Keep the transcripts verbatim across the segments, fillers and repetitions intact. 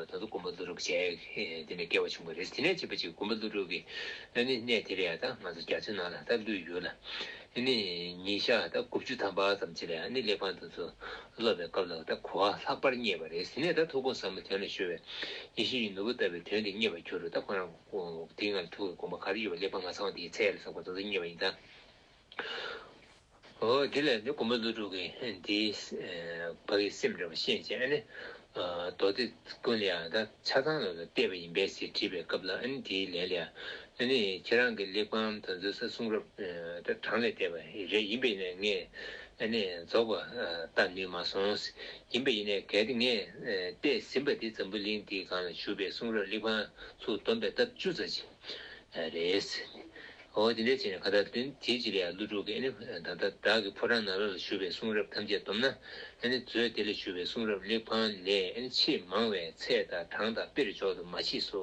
ད་དུང་མགོན་པོ་ཀླུ་སྒྲུབ་ཞལ་དེ་ནས་སྐྱེ་བ་བྱུང་བ་རེད། དེ་ནས་བྱས་པ་ཅིག་མགོན་པོ་ཀླུ་སྒྲུབ་ཀྱི་ཨ་ནི་གནས་དེ་ལ་ཡང་ད་ང་ཚོ་རྒྱ་མཚོའི་ནང་ལ་ད་ཀླུའི་ཡུལ་ལ་ཨ་ནི་ཉིས་ཤ་ད་དགུ་བཅུ་ཐམ་པ་ཙམ་ཅིག་ལ་ཡང་ཨ་ནི་གླེགས་བམ་དེ་ཚོ་སློབ་པའི་སྐབས་ལ་ད་གོ་བ་ལྷག་པར་རྙེད་པ་རེད། དེ་ནས་ད་ཐུགས་དགོངས་ཟབ་མོ་དོན་ལ་གཞོལ་བས་ཡེ་ཤེས་ཀྱི་ནོར་བུ་ལྟ་བུའི་དོན་དེ་རྙེད་པར་གྱུར། ད་ཁོ་རང་དེའི་སྔར་ཐུགས་ཀྱི་དགོངས་པ་ག་རེ་ཡོད་པ་གླེགས་བམ་ང་ཚང་བ་དེའི་ཚད་ལ་སོགས་པ་དེ་ཚོ་རྙེད་པ་ཡིན་ད། འོ་དེ་ལས་ནི་མགོན་པོ་ཀླུ་སྒྲུབ་ཀྱིས་འདིའི་ཨ་ཕ་གིའི་སེམས་རེ་བ་ཤེས་བྱས་ནས་ཨ་མདོ་སྡེ་ཀུན་ལ་ཡང་ད་ཆ་ཚང་ལ་བལྟས་པ་ཡིན་པས་ཟེར་དྲིས་པའི་སྐབས་ལ་ཨ་ནི་དེའི་ལན་ལ་ཡང་ཨ་ནི་ཁྱེད་རང་གི་གླེགས་བམ་དེ་ཚོའི་ས་གསུང་རབ་ཨ་ད་གྲངས་ལས་འདས་པ་རེད། ཡིན་པས་ན་ངས་ཨ་ནི་རྫོགས་པ་ཨ་ལྟ་ནུས་མ་སོང་། ཡིན་པས་ཡིན་ནའི་གལ་ཏེ་ངས་ཨ་བལྟས་ཟིན་པ་དེ་འཛམ་བུ་གླིང་འདིའི་སྒང་ལ་བཞུགས་པའི་གསུང་རབ་གླེགས་བམ་ཚུར་བསྡོམས་པའི་ལྡབ་བཅུ་ཙམ་ཅིག་རེད། འོ་དེ་འདྲ་བྱས་ནས་ག་ད་དེ་དེའི་རྗེས་ལ་ཡང་ཀླུ་སྒྲུབ་ཀྱིས་ཨ་ནི་ད་ལྟ་བདག་གི་ཕོ་བྲང་ནང་ལོགས་ལ་བཞུགས་པའི་གསུང་རབ་ཐམས་ཅད་བསྡོམས་ན་ཨ་ནི་མཛོད་དེ་ལ་བཞུགས་པའི་གསུང་རབ་གླེགས་བམ་ལས་ཨ་ནི་ཆེས་མང་བའི་ཚད་དང་གྲངས་དང་དཔེར་འཇོག་ཏུ་མ་མཆིས་སོ།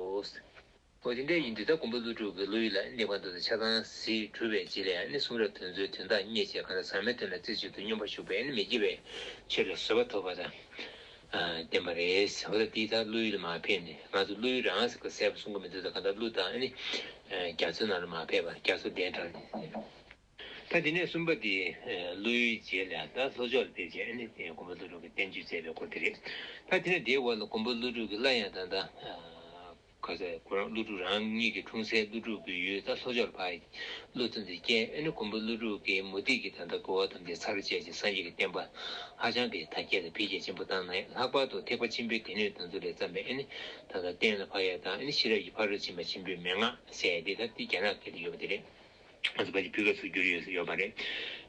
འོ་དེ་འདྲ་ཡིན་དུས་ད་མགོན་པོ་ཀླུ་སྒྲུབ་ཀྱི་བློ་ཡུལ་ལ་གླེགས་བམ་དེ་ཚོ་ཆ་ཚང་གཟིགས་གྲུབ་པའི་རྗེས་ལ་ཨ་ནི་གསུང་རབ་དེ་ཚོའི་དོན་དག་རྙེད་བྱས་གང་ལྟར་ཟག་མེད་དོན་ལ་རྩེ་གཅིག་ཏུ་སྙོམས་པར་ཞུགས་པས་ཨ་ནི་མི་སྐྱེ་བའི་ཆོས་ལ་བཟོད་པ་ཐོབ་པ་དང་། ཨ་བསྟན་པ་རེད། འོ་ད་འདི་ལྟར་ཀླུ་ཡུལ་ལ་མར་ཕེབས་ནས་ང་ཚོ་ཀླུ་ཡུལ་རང་ཟེར་ག་གསལ་པོ་གསུང་གི་མི་འདུག་ད་ག་ད་ཀླུ་དང་ཨ་ནི་རྒྱ་མཚོའི་ནང་ལ་མར་ཕེབས་པ་རྒྱ་མཚོ་གདན་དྲངས་ནས། ད་དེ་ནས་གསུམ་པ་དེ་ཀླུ་ཡུལ་རྗེས་ལ་ད་ལྷོ་ཕྱོགས་ལ་ཕེབས་རྗེས་ཨ་ནི་མགོན་པོ་ཀླུ་སྒྲུབ་ཀྱི་བསྟན་བཅོས་མཛད་པའི་སྐོར་དེ་རེད། ད་དེ་ནས་དེའི་འོག་ལ་མགོན་པོ་ཀླུ་སྒྲུབ་ཀྱི་སླར་ཡང་ད་ལྟ་ག་ཟེར་ཁོ་རང་ཀླུ་སྒྲུབ་རང་ཉིད་ཀྱི་འཁྲུངས་སའི་ཀླུ་སྒྲུབ་ཀྱི་ཡུལ་ད་ལྷོ་ཕྱོགས་ལ་ཕར་ཀླུ་ཙམ་དུ་སྐྱེས། ཨ་ནི་མགོན་པོ་ཀླུ་སྒྲུབ་ཀྱིས་མུ་སྟེགས་ཀྱི་ད་ལྟ་རྒོལ་བ་ཐམས་ཅད་ཚར་བཅད་ཅིང་སངས་རྒྱས་ཀྱི་བསྟན་པ་ཧ་ཅང་གི་དར་རྒྱས་དང་འཕེལ་རྒྱས་ཆེན་པོ་བཏང་ནས་ལྷག་པར་དུ་ཐེག་པ་ཆེན་པོའི་སྡེ་སྣོད་དེ་ཚོ་ལས་བརྩམས་པའི་ཨ་ནི་ད་ལྟ་གཏན་ལ་ཕབ་ཡ་དང་ཨ་ནི་ཤེས་རབ་ཀྱི་ཕ་རོལ་ཕྱིན་པ་ཆེན་པོའི་མན་ངག་ཟེར་ཡ་དེ་ད་འདི་རྒྱ་ནག་སྐད་དུ་ཡོད་པ་དེ་རེད། ང་ཚོ་ཕལ་ཆེར་བོད་སྐད་ཚུར་བསྒྱུར་ཡོད་ཡོད་པ་རེད།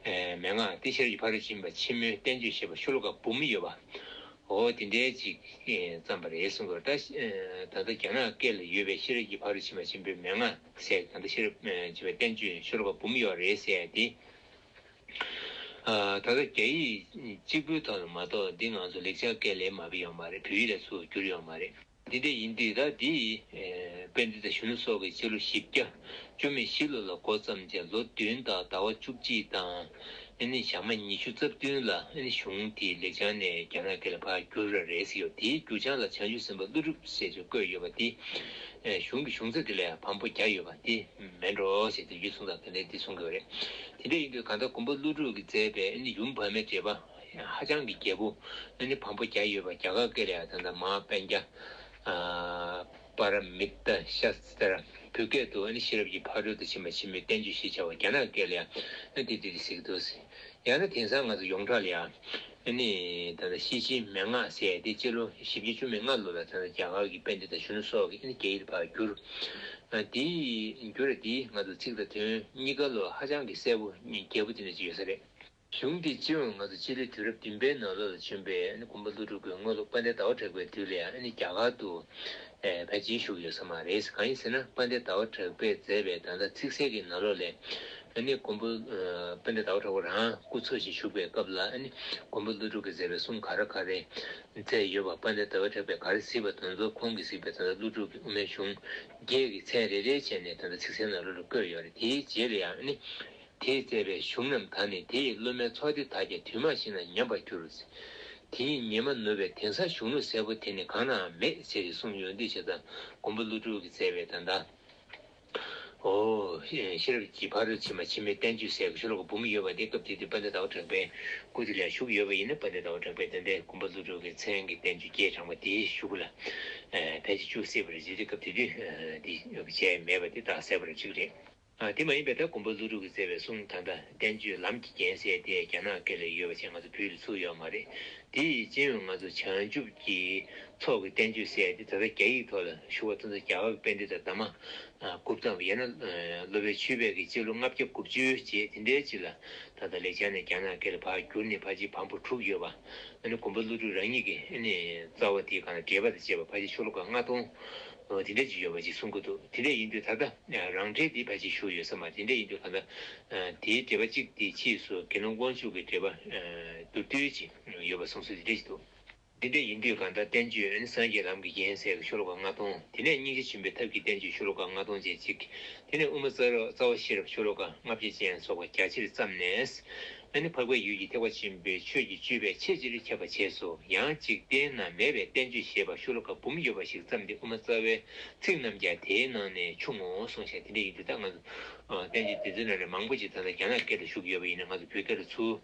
ཨེ་མན་ངག་དེ་ཤེས་རབ་ཀྱི་ཕ་རོལ་ཕྱིན་པ་ཆེན་མོའི་བསྟན་བཅོས་ཞེས་པ་ཤོ་ལོ་ཀ་འབུམ་ཡོད་པ། འོ་དེ་འདྲའི་ཅིག་ཨེ་བརྩམས་པ་རེད་གསུང་གི་རེད། ད་ཨེ་ད་ལྟ་རྒྱ་ནག་སྐད་ལ་ཡོད་པའི་ཤེས་རབ་ཀྱི་ཕ་རོལ་ཕྱིན་པ་ཆེན་པོའི་མན་ངག་ཟེར་ད་ལྟ་ཤེས་རབ་ཨེ་ཅེས་པའི་བསྟན་བཅོས་ཤོ་ལོ་ཀ་འབུམ་ཡོད་རེད་ཟེར་ཡ་དེ། ཨ་ད་ལྟ་རྒྱ་ཡིག་གཅིག་པུའི་ཐོག་ལ་མ་གཏོགས་འདི་ང་ཚོ་ལེགས་སྦྱར་སྐད་ལ་མ་དཔེ་ཡོད་མ་རེད། བོད་ཡིག་ལ་ཚུར་བསྒྱུར་ཡོད་མ་རེད། འདི་འདྲ་ཡིན་དུས་ད་འདི་ཡི་ཨེ་དཔལ་ལྡན་དང་གཞོན་ནུ་སོགས་ཀྱི་སྤྱི་ལོ་བཞི་བརྒྱ་བཅུ་མེད་བཞི་ལོ་ལ་འགོ་བརྩམས་རྗེས་ལོ་བདུན་དང་ཟླ་བ་བཅུ་གཅིག་དང་ཨ་ནི་ཞག་མ་ཉི་ཤུ་རྩ་བདུན་ལ་ཨ་ནི་གཞུང་དེའི་ལེགས་བྱང་ནས་རྒྱ་ནག་སྐད་ལ་ཕར་བསྒྱུར་བ་རེད་ཟེར་ཡོད། དེའི་བསྒྱུར་བྱང་ལ་བྱང་ཆུབ་སེམས་དཔའ་ཀླུ་སྒྲུབ་ཟེར་ཚུལ་བཀོད་ཡོད་པ་དེ་ཨེ་གཞུང་གི་གཞུང་ཚབ་དེ་ལ་ཡང་བམ་པོ་བརྒྱ་ཡོད་པ་དེ་མེད་འགྲོ་ཟེར་དུས་རྒྱུན་གསུང་སྟངས་དེ་འདྲ་འདི་གསུང་གི་ཡོད་རེད། དེ་འདྲ་ཡིན་དུས་གང་ལྟར་མགོན་པོ་ཀླུ་སྒྲུབ་ཀྱིས་མཛད་པའི་ཨ་ནི་ཡུམ་བར་མའི་འགྲེལ་པ་ཧ་ཅང་གི་རྒྱས་པོ་ཨ་ནི་བམ་པོ་བརྒྱ་ཡོད་པ་རྒྱ་གར་སྐད་ལ་ཡང་ད་ལྟ་མ་པཎ་ཇ་ཨ་པ་ར་མི་ཏ་ཤ་སྟྲ། བོད་སྐད་དུ་ཨ་ནི་ཤེས་རབ་ཀྱི་ཕ་རོལ་ཏུ་ཕྱིན་པ་ཆེན་མོའི་བསྟན་བཅོས་ཞེས་བྱ་བ་རྒྱ་ནག་སྐད་ལ་ཡང་ཨ་ནི་དེ་དེ་རེད་ཟེར་གྱི་འདུག་ཡང་ན་དེང་སང་ང་ཚོ་ཡོངས་གྲགས་ལ་ཡང་ཨ་ནི་ད་ལྟ་ཤེར་ཕྱིན་མན་ངག་ཟེར་ཡ་དེ་སྤྱི་ལོ་བཞི་བརྒྱ་བཅུ་མེད་ལྔ་ལོ་ལ་ད་ལྟ་རྒྱ་གར་གྱི་དཔལ་ལྡན་དང་གཞོན་ནུ་སོགས་ཀྱིས་ཨ་ནི་རྒྱ་ཡིག་ལ་ཕར་བསྒྱུར། ཨ་དེའི་བསྒྱུར་བ་དེའི་ང་ཚོ་ཚིག་དང་དོན་གཉིས་ཀ་ལོ་ཧ་ཅང་གི་གསལ་པོ་རྒྱས་པོ་དེ་འདྲ་ཅིག་ཡོད་ས་རེད། གཞུང་འདི་སྤྱི་ཡོངས་ང་ཚོ་སྤྱི་ལོའི་དུས་རབས་བདུན་པའི་ནང་ལོགས་ལ་བྱོན་པའི་ཨ་ནི་མགོན་པོ་ཀླུ་སྒྲུབ་ཀྱི་སྔོན་ལ་དཔལ་ལྡན་ཟླ་བ་གྲགས་པའི་དུས་ལ་ཡང་ཨ་ནི་རྒྱ་གར་དུ་ཨེ་ཕལ་ཆེར་བཞུགས་ཡོད་ས་མ་རེད། གང་ཡིན་ཟེར་ན་དཔལ་ལྡན་ཟླ་བ་གྲགས་པས་མཛད་པའི་ད་ལྟ་ཚིག་གསལ་གྱི་ནང་ལོགས་ལས་ཨ་ནི་མགོན་པོ་ཨ་དཔལ་ལྡན་ཟླ་བ་གྲགས་པ་རང་སྐུ་འཚོ་ཞིང་བཞུགས་པའི་སྐབས་ལ་ཨ་ནི་མགོན་པོ་ཀླུ་སྒྲུབ་ཀྱིས་མཛད་པའི་གསུང་ག་རེ་ག་རེ་མཛད་ཡོད་པ། དཔལ་ལྡན་ཟླ་བ་གྲགས་པས་ག་རེ་གཟིགས་པ་དེ་ཚོ་ཁོང་གིས་གཟིགས་པའི་ད་ལྟ་ཀླུ་སྒྲུབ་ཀྱི་དབུ་མའི་གཞུང་བརྒྱད་ཀྱི་མཚན་རེ་རེ་བྱས་ནས་ད་ལྟ་ཚིག་གསལ་ནང་ལོགས་ལ་བཀོད་ཡོད་རེད། དེའི་རྗེས་ལ་ཡང་ཨ་ནི། དེས་མཛད་པའི་གཞུང་རྣམས་དག་ནི་དེ་ཡི་སློབ་མའི་ཚོགས་སྡེ་དག་ཀྱང་དུས་མ་ཞིག་ན་ཉམས་པར་འགྱུར། དེ་ཡི་ཉི་མ་ནུབ་པའི་དེང་སང་གཞུང་ལུགས་གསལ་པོ་དེ་ནི་གང་ནའང་མེད་ཟེར་ཏེ་གསུངས་ཡོང་དུས་བྱས་ཙང་མགོན་པོ་ཀླུ་སྒྲུབ་ཀྱིས་མཛད་པའི་ད་ལྟ། འོ། ཤེས་རབ་ཀྱི་ཕ་རོལ་ཕྱིན་པ་ཕྱི་མའི་བསྟན་བཅོས་ཟེར་གྱི་ཤོ་ལོ་ཀ་འབུམ་ཡོད་པ་དེ་སྐབས་དེ་དུས་དཔལ་ལྡན་ཟླ་བ་གྲགས་པའི་སྐུ་དེ་ལ་བཞུགས་ཡོད་པ་ཡིན་ན་དཔལ་ལྡན་ཟླ་བ་གྲགས་པའི་ད་ལྟའི་མགོན་པོ་ཀླུ་སྒྲུབ་ཀྱི་མཚན་གྱི་བསྟན་བཅོས་བརྒྱད་དྲངས་པ་དེའི་གཞུག་གུ་ལ། ཕལ་ཆེར་བཅུ་གསལ་བ་རེད། དེ་སྐབས་དེ་དུས་འདི་བྱས་མེད་པ་དེ་དག་གསལ་བ་རེད་ཅིག་རེད། ཨ་དེ་མ་ཡིན་པའི་ད་མགོན་པོ་ཀླུ་སྒྲུབ་ཀྱིས་མཛད་པའི་གསུང་ད་ལྟ་བསྟན་བཅོས་ལམ་གྱི་རྒྱན་ཟེར་དེ་རྒྱ་ནག་སྐད་ལ་ཡོད་པ་ཅིག་ང་ཚོ་བོད་ལ་ཚུར་ཡོད་མ་རེད། དེ་ཡི་སྤྱི་ཡོངས་ང་ཚོ་བྱང་ཆུབ་ཀྱི་ཚོགས་ཀྱི་བསྟན་བཅོས་ཟེར་དེ་ད་ལྟ་རྒྱ་ཡིག་ཐོག་ལ་ཞུ་བ་ཙམ་དུ་རྒྱ་གར་གྱི་དཔལ་ལྡན་དང་ཟླ་མ་དགུ་བརྩམས་ཡང་ན་སློབ་དཔོན་ཆོས་འཕེལ་གྱིས་སྤྱི་ལོ་ལྔ་བརྒྱ་དགུ་བཅུ་རྗེས་དེ་འདྲའི་ཅིག་ལ་ད་ལྟ་ལེགས་བྱང་ནས་རྒྱ་ནག་སྐད་ལ་ཕར་བསྒྱུར་ནས་ཕལ་ཆེར་བམ་པོ་དྲུག་ཡོད་པ། ཨ་ནི་མགོན་པོ་ཀླུ་སྒྲུབ་རང་ཉིད་ཀྱིས་ཨ་ནི་རྩ་བ་དེའི་སྒང་ལ་འགྲེལ་པ་དང་བཅས་པ་ཕལ་ཆེར་ཤོ་ལོ་ཀ་ལྔ་སྟོང་དེ་འདྲ་ཅིག་ཡོད་པ་ཅིག་གསུང་གི་འདུག་དེ་འདྲ་ཡིན་དུས་ད་ལྟ་རང་འགྲེལ་འདི་ཕལ་ཆེར་བཞུགས་ཡོད་ས་མ་རེད། དེ་འདྲ་ཡིན་དུས་གང་ལྟར་དེའི་འགྲེལ་པ་གཅིག་དེའི་ཕྱིས་སུ་དགེ་སློང་དབང་ཕྱུག་གི་འགྲེལ་པ་མདོར་བསྡུས་ཅིག་ཡོད་པ་གསུང་སྲོལ་དེ་འདྲ་ཅིག་འདུག་དེ་འདྲ་ཡིན་དུས་གང་ལྟར་བསྟན་བཅོས་ཨ་ནི་སངས་རྒྱས་ལམ་གྱི་རྒྱན་ཟེར་ཤོ་ལོ་ཀ་ལྔ་སྟོང་། དེ་ནས་སྙིང་རྗེ་ཆེན་པོའི་ཐབས་ཀྱི་བསྟན་བཅོས་ཤོ་ལོ་ཀ་ལྔ་སྟོང་བཅས་གཅིག་དེ་ནས་དབུ་མ་རྩ་ར་རྩ་བ་ཤེས་རབ་ཤོ་ལོ་ཀ་ལྔ་བརྒྱ་ཅན་སོགས་པ་རྒྱ་ཆེར་བརྩམས་ནས། ཨ་ནི་འཕགས་པའི་ཡུལ་གྱི་ཐེག་པ་ཆེན་པོའི་ཆོས་ཀྱི་སྤྱོད་པས་ཆེས་ཆེར་ཁྱབ་པར་བྱས་སོ། ཡང་འཇིག་རྟེན་ན་མེད་པའི་བསྟན་བཅོས་ཞེས་པ་ཤོ་ལོ་ཀ་འབུམ་ཡོད་པ་ཞིག་བརྩམས་ཏེ། དབུ་མ་རྩ་བའི་ཚིག་རྣམས་ཀྱང་དེའི་ནང་ནས་ཕྱུང་ངོ་གསུངས་ཤག་དེ་འདྲ་ཡིན་དུས་ད་ང་ཚོ་ཨ་བསྟན་བཅོས་འདི་ཚོའི་ནང་ནས་མང་པོ་ཅིག་ད་ལྟ་རྒྱ་ནག་སྐད་དུ་བཞུགས་ཡོད་པ་ཡིན་ན། ང་ཚོ་བོད་སྐད་དུ་ཚུར་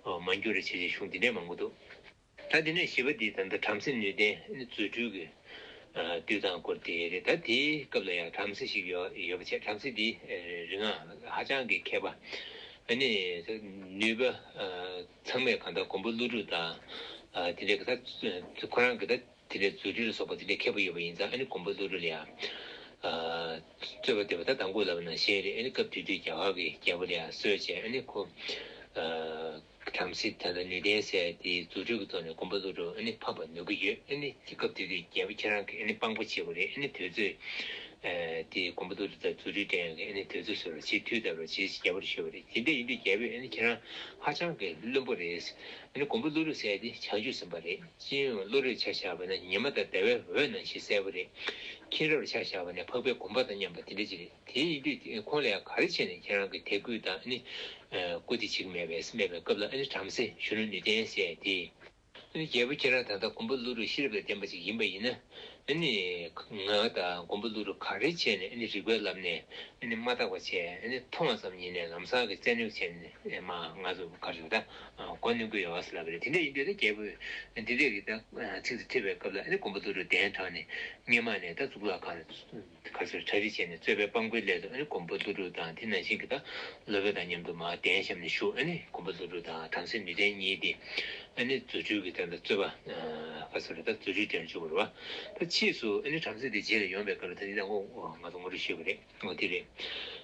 ཨ་མ་བསྒྱུར་བྱས་བྱས་གཞུང་འདི་འདྲས་མང་པོ་འདུག་ད་དེ་ནས་བཞི་པ་འདི་ད་ལྟ་བྲམ་ཟེ་ནུས་ལྡན་ཨ་ནི་རྫུ་འཕྲུལ་གྱི་ཨ་དུས་དང་སྐོར་དེ་རེད། ད་དེའི་སྐབས་ལ་ཡང་བྲམ་ཟེ་ཞིག་ཡོད་ཡོད་པ་བྱས། བྲམ་ཟེ་འདི་ཨ་རིག་སྔགས་ཧ་ཅང་གི་མཁས་པ། ཨ་ནི་ནུས་པ་ཨ་ཚང་མས་གང་ལྟར་མགོན་པོ་ཀླུ་སྒྲུབ་དང་ཨ་དེ་འདྲའི་གི་ད་ཁོ་རང་གི་ད་དེ་འདྲའི་རྫུ་འཕྲུལ་ལ་སོགས་པ་དེ་འདྲའི་མཁས་པོ་ཡོད་པ་ཡིན་ཙང་། ཨ་ནི་མགོན་པོ་ཀླུ་སྒྲུབ་ལ་ཡང་ཨ་རྩོད་པ་འདོད་པ་ད་དང་པོ་ལབ་ན་བཞིན་རེད། ཨ་ནི་སྐབས་དེ་དུས་རྒྱ་གར་གྱི་རྒྱལ་པོ་ལ་ཡང་གསོལ་བྱས། ཨ་ནི་ཁོ་ཨ་བྲམ་ཟེ་ད་ལྟ་ནུས་ལྡན་ཟེར་དེའི་རྫུ་འཕྲུལ་གྱི་ཐོག་ནས་མགོན་པོ་ཀླུ་སྒྲུབ་ཨ་ནི་ཕམ་པར་ནུས་ཀྱི་ཡོད། ཨ་ནི་དེ་སྐབས་དེ་དུས་རྒྱལ་པོ་ཁྱེད་རང་གི་ཨ་ནི་དཔང་པོ་བྱེད་དགོས་རེད། ཨ་ནི་དུས་ཚོད་ཨ་དེ་མགོན་པོ་ཀླུ་སྒྲུབ་དང་རྫུ་འཕྲུལ་སྟོན་ཡག་གི་ཨ་ནི་དུས་ཚོད་བཟོ་རོགས་བྱེད། དུས་བཏབ་རོགས་བྱེད་ཞེས་རྒྱལ་པོར་ཞུས་པ་རེད། དེ་འདྲ་ཡིན་དུས་རྒྱལ་པོས་ཨ་ནི་ཁྱེད་རང་ཧ་ཅང་གི་བླུན་པོ་རེད། ཨ་ནི་མགོན་པོ་ཀླུ་སྒྲུབ་ཟེར་དེ་བྱང་ཆུབ་སེམས་དཔའ་རེད། སྤྱི་ཡོངས་བློ་གྲོས་ཆ་བཞག་པ་ན་ཉི་མ་དང་ཟླ་བའི་འོད་ནང་བཞིན་གསལ་པོ་རེད། མཁྱེན་རབ་ཆ་བཞག་པ་ན་འཕགས་པའི་གོ་འཕང་དང་མཉམ་པ་དེ་འདྲ་ཅིག་རེད། དེ་ཡིན་དུས་ཁོང་ལ་ཡང་ག་རེ་བྱས་ནས་ཁྱེད་རང་གི་དད་གུས་དང་ཨ་ནི་ཨ་བཀུར་སྟི་བྱེད་ཀྱི་མེད་པས་སྨྲས་པའི་སྐབས་ལ། ཨ་ནི་བྲམ་ཟེ་གཞོན་ནུ་ནུས་ལྡན་ཟེར་དེས། ཨ་ནི་རྒྱལ་པོ་ཁྱེད་རང་ད་ལྟ་མགོན་པོ་ཀླུ་སྒྲུབ་ཤེས་རབ་ལ་བརྟེན་པ་ཅིག་ཡིན་པ་ཡིན་ན། ཨ་ནི་ང་དང་མགོན་པོ་ཀླུ་སྒྲུབ་ག་རེ་བྱས་ནས་ཨ་ནི་རིག་པའི་ལམ་ནས་ཨ་ནི་མ་དག་པ་བྱས། ཨ་ནི་མཐོང་བ་ཙམ་ཡིན་ནས་ལམ་སང་གི་བཙན་གནོན་བྱས་ནས་མ་ང་ཚོ་ག་རེ་ཟེར་ད་མགོ་གནོན་གྱི་ཡོད་ཟེར་ལབ་པ་རེད། དེ་འདྲ་ཡིན་དུས་ད་རྒྱལ་པོས་འདི་འདྲས་ཀྱི་ད་ཚིག་དེ་ཐོས་པའི་སྐབས་ལ། ཨ་ནི་མགོན་པོ་ཀླུ་སྒྲུབ་གདན་དྲངས་ནས་སྔས་མ་ནས་ད་གཙུག་ལག་ཁང་ལ་ག་ཚོད་གྲ་སྒྲིག་བྱས་ནས་རྩོད་པའི་དཔང་པོའི་སླད་དུ། ཨ་ནི་མགོན་པོ་ཀླུ་སྒྲུབ་དང་དེ་ནང་བཞིན་གྱི་ད་སློབ་དཔོན་དང་མཉམ་དུ་མར་གདན་བཤམས་ནས་བཞུགས། ཨ་ནི་མགོན་པོ་ཀླུ་སྒྲུབ་དང་བྲམ་ཟེ་ནུས་ལྡན་གཉིས་དེ་ཨ་ནི་རྫུ་འཕྲུལ་གྱི་ད་ལྟ་རྩོད་པ་ག་ཚོད་རེད། ད་རྫུ་འཕྲུལ་སྟོན་བཅུག་པ་རེད་བ། ད་ཕྱིས་སུ་ཨ་ནི་བྲམ་ཟེ་དེ་རྗེས་ལ་ཡོང་བའི་སྐབས་ལ་ད་འདི་དང་པོ་ང་ཚོ་ངོ་སྤྲོད་ཞུས་པ་རེད། འོ་དེ་རེད།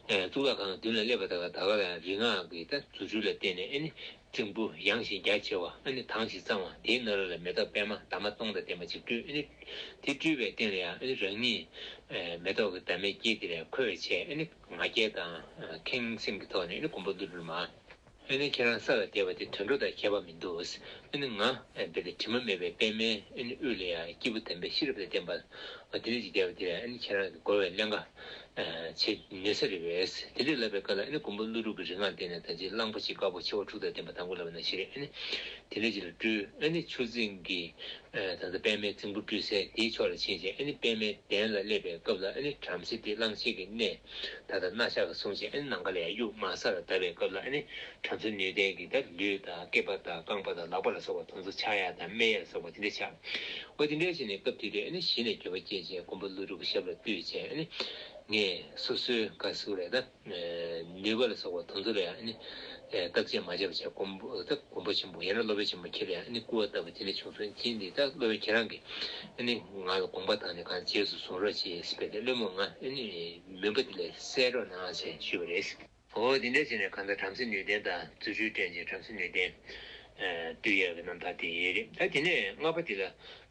ཨ་གཙུག་ལག་ཁང་མདུན་ལ་སླེབས་པ་དང་ད་ག་ལ་ཡང་རིག་སྔགས་ཀྱི་ད་རྫུ་འཕྲུལ་ལ་བརྟེན་ནས་ཨ་ནི་རྫིང་བུ་ཡངས་ཤིང་རྒྱ་ཆེ་བ། ཨ་ནི་དྭངས་ཤིང་གཙང་བ་དེའི་ནང་ལ་མེ་ཏོག་པད་མ་འདབ་མ་སྟོང་དང་ལྡན་པ་ཅིག་སྤྲུལ། ཨ་ནི་དེ་སྤྲུལ་བའི་སྟེང་ལ་ཡང་ཨ་ནི་རང་ཉིད་ཨ་མེ་ཏོག་གི་འདབ་མའི་དཀྱིལ་དེ་ལ་འཁོད་བྱས། ཨ་ནི་ང་རྒྱལ་དང་ཨ་ཁེངས་སེམས་ཀྱི་ཐོག་ནས་ཨ་ནི་མགོན་པོ་ཀླུ་སྒྲུབ་མར། ཨ་ནི་ཁྱེད་རང་ས་ལ་བསྡད་པ་དེ་དུད་འགྲོ་དང་ཁྱད་པར་མི་འདུག་ཨ་ནི་ང་ཨ་རྦད་དེ་དྲི་མ་མེད་པའི་པད་མའི་ཨ་ནི་དབུས་ལ་ཡང་སྐྱེས་བུ་དམ་པའི་ཤེས་རབ་དང་ལྡན་པ། ཨ་དེ་འདྲ་ཅིག་བསྡད་པ་དེ་ལ་ཨ་ནི་ཁྱེད་རང་གི་རྒོལ་བའི་ཀླན་ཀ་ཨ་བྱེད་ནུས་ས་རེད་པས། དེ་འདྲ་ལབ་པའི་སྐབས་ལ་ཨ་ནི་མགོན་པོ་ཀླུ་སྒྲུབ་ཀྱི་རིག་སྔགས་བརྟེན་ནས་ད་ཅི་གླང་པོ་ཆེ་དཀར་པོ་མཆེ་བ་དྲུག་དང་ལྡན་པ་དང་པོ་ལབ་པ་ནང་བཞིན་རེད། ཨ་ནི་དེ་འདྲ་ཅིག་ལ་སྤྲུལ། ཨ་ནི་ཆུ་རྫིང་གི་ཨ་ད་ལྟ་པད་མའི་རྫིང་བུ་སྤྲུལ་སའི་དེའི་ཕྱོགས་ལ་ཕྱིན་བྱས། ཨ་ནི་པད་མའི་གདན་ལ་སླེབས་པའི་སྐབས་ལ་ཨ་ནི་བྲམ་ཟེ་དེ་གླང་ཆེན་གྱི་གནས་ད་ལྟ་སྣ་ཞགས་ཀྱིས་བཟུང་བྱས། ཨ་ནི་ནམ་མཁའ་ལ་ཡང་གཡུག་མར་ས་ལ་བརྡབས་པའི་སྐབས་ལ་ཨ་ནི་བྲམ་ཟེ་ནུས་ལྡན་གྱི་ད་ལུས་དང་སྐེད་པ་དང་རྐང་པ་དང་ལག་པ་ལ་སོགས་པ་དེ་ཚོ་ཆག་ཡག་དང་རྨས་ཡག་ལ་སོགས་པ་དེ་འདྲ་ཆགས། འོ་དེ་འདྲ་བྱས་ནས་སྐབས་དེ་དུས་ཨ་ནི་གཞི་ནས་འགྱོད་པ་སྐྱེས་བྱས་མགོན་པོ་ཀླུ་སྒྲུབ་ཀྱི་ཞབས་ལ་བཏུད་བྱས། ཨ་ནི་ངས་སོ་སོའི་ག་ཟེར་རེད་ད། ནུས་པ་ལ་སོགས་པ་དེ་ཚོ་ལ་ཡང་ཨ་ནི་བརྟག་དཔྱད་མ་བྱས་པ་བྱས། མགོན་པོ་ད་མགོན་པོ་ཆེན་པོ་ཡང་ན་སློབ་དཔོན་ཆེན་པོ་ཁྱེད་ལ་ཡང་ཨ་ནི་སྐུར་བ་བཏབ་པ་དེ་འདྲ་བྱུང་སོང་། ཅི་འདི་ད་སློབ་དཔོན་ཁྱེད་རང་གིས་ཨ་ནི་ང་ལ་དགོངས་པ་དག་ནས་གང་རྗེས་སུ་བཟུང་རོགས་གྱིས་ཟེར་བས། ཏེ་བློན་པོ་ང་ཨ་ནི་མུན་པ་འདི་ལས་བསལ་རོགས་གནང་ཟེར་ཞུས་པ་རེད། འོ་དེ་འདྲ་བྱས་ནས་གང་ལྟར་བྲམ་ཟེ་ནུས་ལྡན་དང་རྫུ་འཕྲུལ་སྟོན་བྱས་བྲམ་ཟེ་ནུས་ལྡན་བཏུལ་ཡག་གི་རྣམ་ཐར་དེ་རེད། ད་དེ་ནས་ལྔ་པ་དེ་ལ་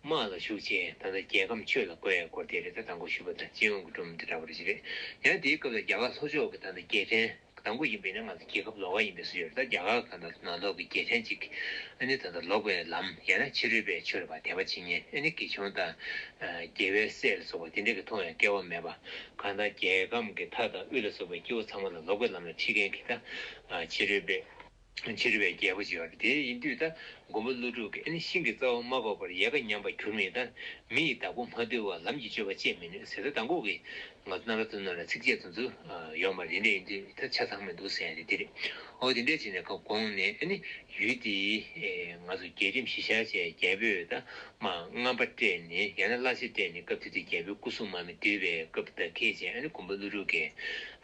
དམག་ལ་ཞུགས་བྱས་ད་ལྟ་རྒྱལ་ཁམས་ཆོས་ལ་བཀོལ་ཡག་སྐོར་དེ་རེད། ད་དང་པོ་ཞུས་པ་དང་སྤྱི་ཡོངས་ཀྱི་སྒྲོམ་དེ་འདྲ་བ་རེ་ཞིག་རེད། ཡང་དེའི་སྐབས་ལ་རྒྱ་གར་ལྷོ་ཕྱོགས་ཀྱི་ད་ལྟ་རྒྱལ་ཕྲན་དང་པོ་ཡིན་པས་ན་ང་ཚོ་རྒྱལ་ཁབ་ལོགས་ཀ་ཡིན་པའི་བཟོ་ཡོད་རེད། ད་རྒྱ་གར་གང་ལྟར་ནང་ལོགས་ཀྱི་རྒྱལ་ཕྲན་གཅིག་ཨ་ནི་ད་ལྟ་ལོག་པའི་ལམ་ཡང་ན་ཕྱི་རོལ་པའི་ཆོས་ལ་བ་དད་པ་བྱེད་མཁན། ཨ་ནི་དགེ་སྦྱོང་དང་དགེ་བའི་སྲས་ལ་སོགས་པ་དེ་འདྲ་གི་མཐོང་ཡང་སྐལ་བ་མེད་པ། གང་ལྟར་རྒྱལ་ཁམས་ཀྱི་མཐའ་དང་དབུས་ལ་སོགས་པའི་སྐྱེ་བོ་ཚང་མ་ལ་ལོག་པའི་ལམ་ལ་ཁྲིད་མཁན་གྱི་ད་ཕྱི་རོལ་པའི་ཕྱི་རོལ་པའི་རྒྱལ་པོ་ཅིག་ཡོད་རེད། དེ་ཡིན་དུས་ད་མགོན་པོ་ཀླུ་སྒྲུབ་ཀྱིས་ཨ་ནི་ཤིང་གི་རྩ་བ་མ་བཀོག་པར་ཡལ་ག་ཉམས་པར་གྱུར་མིན་ད། མི་ཡི་བདག་པོ་མ་དུལ་བར་ལམ་གྱི་སྤྱོད་པ་སྤྱད་མི་ནུས་ཟེར། ད་དང་པོ་གི་ང་ཚོ་རྣམ་པ་ཚོའི་ནང་ལ་ཚིགས་བཅད་དེ་ཚོ་ཡོད་མ་རེད། དེ་འདྲ་ཡིན་དུས་ད་ཆ་ཚང་མི་འདུག་ཟེར་ཡ་རེད། དེ་རེད། འོ་དེ་འདྲ་བྱས་ནས་ཁ་དགོངས་ནས་ཨ་ནི་ཡུལ་དེའི་ང་ཚོ་རྒྱལ་ཁྲིམས་གཞི་བཞག་བྱས་རྒྱལ་པོས་ད་མ་རྔམ་པ་སྤྲད་ནས་ཡང་ན་གླ་ཆ་སྤྲད་ནས་སྐབས་དེ་དུས་རྒྱལ་པོའི་སྐུ་སྲུང་དམག་མི་བསྡུས་པའི་སྐབས་དང་འཁེལ་བྱས། ཨ་ནི་མགོན་པོ་ཀླུ་སྒྲུབ་ཀྱིས་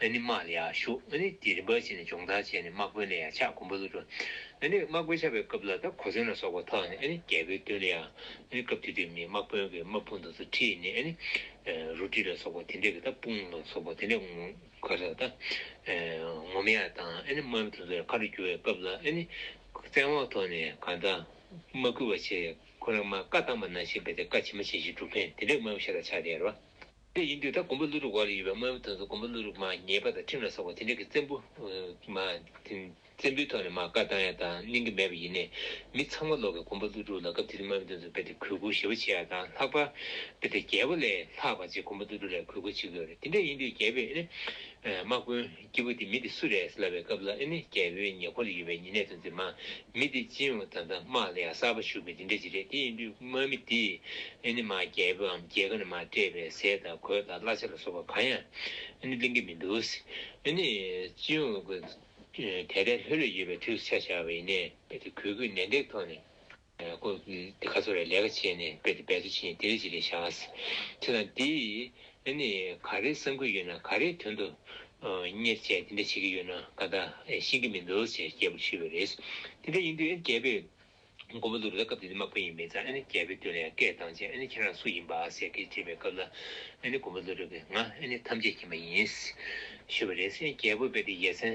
ཨ་ནི་དམག་ལ་ཡར་ཞུགས། ཨ་ནི་དེ་རིམ་པ་བྱས་ནས་སྦྱོང་བརྡར་བྱས་ནས་དམག་དཔོན་ལ་ཡར་ཆགས། མགོན་པོ་ཀླུ་སྒྲུབ་ཨ་ནི་དམག་དཔོན་ཆགས་པའི་སྐབས་ལ་ད་གོ་མཚོན་ལ་སོགས་པ་ཐོགས་ནས་ཨ་ནི་རྒྱལ་པོའི་མདུན་ལ་ཡར་ཨ་ནི་སྐབས་དེ་དུས་མི་དམག་དཔོན་གྱི་དམག་དཔུང་དེ་ཚོ་ཁྲིད་ནས་ཨ་ནི་རུ་ཏྲ་ལ་སོགས་པ་དེ་འདྲ་གི་ད་དཔུང་ལ་སོགས་པ་དེ་འདྲ་ག་རེ་ད་ངོམ་ཡག་དང་ཨ་ནི་དམག་མི་དེ་ཚོ་ཁ་རུ་རྒྱུག་པའི་སྐབས་ལ་ཨ་ནི་བཙན་དབང་ཐོག་ནས་གང་ལྟར་དམག་རྒྱུག་པ་བྱས། ཁོ་རང་མར་བཀའ་བཏང་པ་ནང་བཞིན་པའི་དེ་བཀའ་ཇི་མ་ཇི་བཞིན་སྒྲུབ་མཁན་དེ་འདྲའི་དམག་མི་ཤ་སྟག་ཆགས་བསྡད་ཡོད་རེད་བ། དེ་ཡིན་དུས་ད་མགོན་པོ་ཀླུ་སྒྲུབ་འོག་ལ་ཡོད་པའི་དམག་མི་དེ་ཚོ་མགོན་པོ་ཀླུ་སྒྲུབ་མར་ཉེས་པ་དང་ཁྲིམས་ལ་སོགས་པ་དེ་འདྲ་གི་བཙན་པོ་མར་དེ་ བཙན་པོའི་ཐོག་ནས་མར་བཀའ་བཏང་ཡ་དང་གནང་གི་མེད་པ་ཡིན་ནའི། མི་ཚང་མ་ལོག་གི་མགོན་པོ་ཀླུ་སྒྲུབ་ལ་སྐབས་དེ་དུས་དམག་མི་དེ་ཚོ་རྦད་དེ་གུས་བཀུར་ཞེ་པོ་བྱེད་ཡ་དང་། ལྷག་པར་རྦད་དེ་རྒྱལ་པོ་ལས་ལྷག་པ་ཅིག་མགོན་པོ་ཀླུ་སྒྲུབ་ལ་གུས་བཀུར་བྱེད་ཀྱི་ཡོད་རེད། དེ་འདྲ་ཡིན་དུས་རྒྱལ་པོས་ཨ་ནི་དམག་དཔོན་སྐྱེས་བུ་དེ་མི་དེ་སུ་རེད་ཟེར་ལབ་པའི་སྐབས་ལ། ཨ་ནི་རྒྱལ་པོའི་ཉེ་འཁོར་ལ་ཡོད་པའི་ཉེ་གནས་དེ་ཚོས་མར་མི་དེ་སྤྱི་ཡོངས་ད་ལྟ་དམག་ལ་ཡ་གསར་པ་ཞུགས་པའི་དེ་འདྲ་ཅིག་རེད། དེ་ཡིན་དུས་དམག་མི་དེས་ཨ་ནི་མར་རྒྱལ་པོའམ་རྒྱལ་ཁབ་ནས་མར་སྤྲད་པའི་ཟས་དང་གོས་དང་གླ་ཆ་ལ་སོགས་པ་གང་ཡང་ཨ་ནི་ལེན་གྱི་མི་འདུག། ཨ་ནི་སྤྱི་ཡོངས་ཀྱི་དེ་ལྟར་ལྷོད་ལྷོད་ཡོད་པའི་དུས་སུ་ཆ་བཞག་པ་ཡིན་ནའི། རྦད་དེ་གུས་བཀུར་ནན་ཏན་གྱི་ཐོག་ནས་ཁོ་དེ་ག་ཚོད་རེད་ལས་ཀ་བྱས་ནས་རྦད་དེ་འབད་རྩོལ་བྱས་ནས་དེ་འདྲ་ཅིག་རེད་བཞག། བྱས་ཙང་དེ་ཨ་ནི་ག་རེ་བསམ་གྱི་ཡོད་ན། ག་རེ་དོན་དུ་གཉེར་བྱས་དེ་འདྲ་བྱེད་ཀྱི་ཡོད་ན་ག་ད་ཤེས་ཀྱི་མི་འདུག་ཅེས་རྒྱལ་པོར་ཞུས་པ་རེད། དེ་འདྲ་ཡིན་དུས་ཨ་ནི་རྒྱལ་པོས་མགོན་པོ་ཀླུ་སྒྲུབ་ལ། སྐབས་དེ་དུས་དམག་དཔོན་ཡིན་པའི་ཙང་། ཨ་ནི་རྒྱལ་པོའི་མདུན་ལ་ཡང་སྐད་བཏང་བྱས། ཨ་ནི་ཁྱེད་རང་སུ་ཡིན་པ་ཟེར་སྐད་དྲིས་པའི་སྐབས་ལ། ཨ་ནི་མགོན་པོ་ཀླུ་སྒྲུབ་ཀྱིས་ང་ཨ་ནི་ཐམས་ཅད་མཁྱེན་པ་ཡིན་ཞུས་པ་རེད། ཨ་ནི་རྒྱལ་པོ་རྦད་དེ་ཡ་མཚན་